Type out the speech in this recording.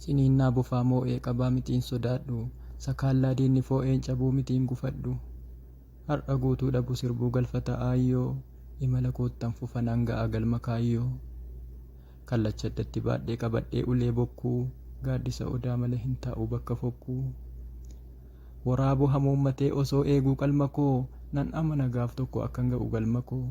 Ciniinnaa bofaa moo'ee qabaa mitiin sodaadhu. Sakaallaa diinni foo'een cabuu mitiin gufadhu. Har'a guutuu dhabu sirbuu galfata aayyoo. Imala koottan fufa nan ga'a galma kaayyoo. Kallacha addatti baadhee qabadhee ulee bokkuu. Gaaddisa odaa malee hin taa'u bakka fokkuu. Waraaboo hamuummatee osoo eeguu qalma koo. Nan amana gaaf tokko akkan ga'u galma koo.